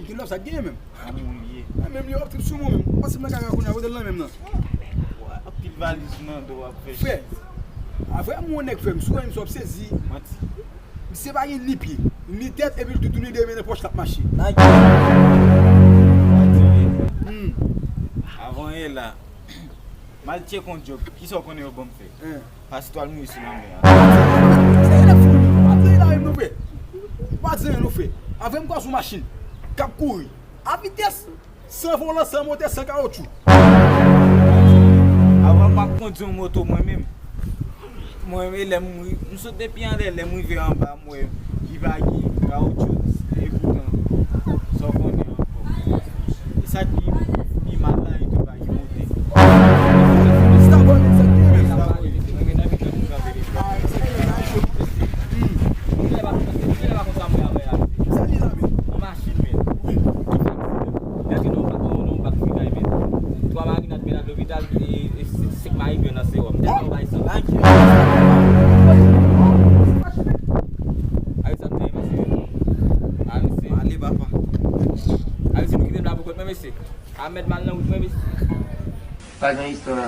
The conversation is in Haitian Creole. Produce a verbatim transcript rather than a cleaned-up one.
Ki lòf sa k genyen menm? An moun li ye. Mwen menm li w ap trip sou mwen menm. Ou pase m nan kaka kounye a, kote l nan menm nan? Anpil valiz nan do w ap fè. Frè, a vrè moun nèg frè m, si w wè m sa w ap sezi. Manti. Misye pa gen ni pye, ni tèt, epi l tou tounen de men nan pòch l ap mache. Hmm. Avan yè la, m al tcheke yon djòb. Kisa w konnen yo ban m fè? Pase twal mouye sou lanmè a. Se elèv fout. Pa di anyen la menm non frè. Pa di anyen non frè. Avè m kwaz yon machin k ap kouri a vitès, san volan, san motè, san kawotchou. Avan m pa t kondi yon moto mwen menm. Mwen menm e lè m ri-, m sot depi anlè, lè m rive anba m wè li pa gen kawotchou. Epoutan, sa w konnen ankò. E sa k pi, pi mal la, li tou pa gen motè. Sa bon, sa ki menm sa. Mwen gen nan mitan pou kanpe deja. Kilè pa konn sa mwen avè a. Sa li la menm? Yon machin menm. Wi. Gade non, pa non, non, pa frikay menm. Twa marinad menm al lopital, e, e, se, se mayi grenn nan sewòm. Tèlman bay san. Ay, sa te pase. Ay, mesye. Ale, papa. Ay, mesye, nou kite m la pou kont mwen, mesye. Ahmed mal nan wout mwen, mesye. Pa gen istwa la.